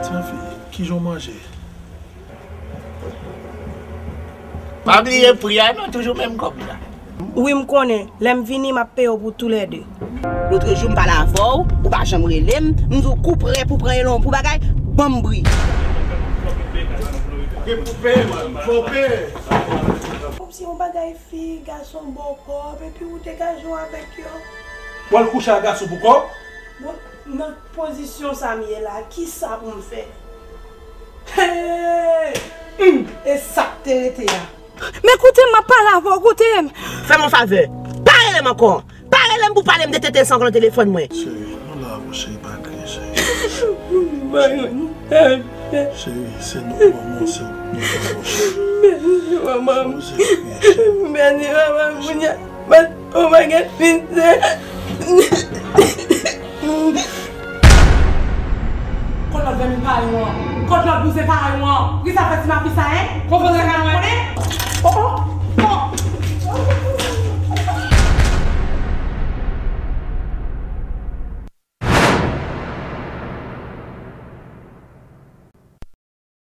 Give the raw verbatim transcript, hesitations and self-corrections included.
Tifi, kijan w manje? Pa bliye pri a non, toujou menm kòb la. Wi, m konnen. Lè m vini, m ap peye w pou toulède. Lotrejou, m pale avè w, ou pa janm rele m. M di w kou prè pou pran elon pou bagay, ban m bri. Gen pou peye, man. Fò peye. Kòmsi yon bagay fi, gason ba w kòb, epi ou degaje w avèk yo. W al kouche ak gason pou kòb? Bon, nan pozisyon sa m ye la, kisa pou m fè? Hey! Hmm, e sa k te rete a. Men koute m, m ap pale avè w, koute m. Fè m yon favè. Pa rele m ankò. Pa rele m pou pale m de tete san nan telefòn mwen. Cheri, nou la pou cheri, pa kriye, cheri. Cheri, se nou manman, se nou manman, cheri. Mèsi, manman. Fò se kriye, cheri. Mèsi, manman, kounye a. Mwen, oh my God, Vincent. Kot lòt vèmin parèy ou an? Kot lòt bouzen parèy ou an? Poukisa fè ti mafi sa, en? Konprann sa ka konnen?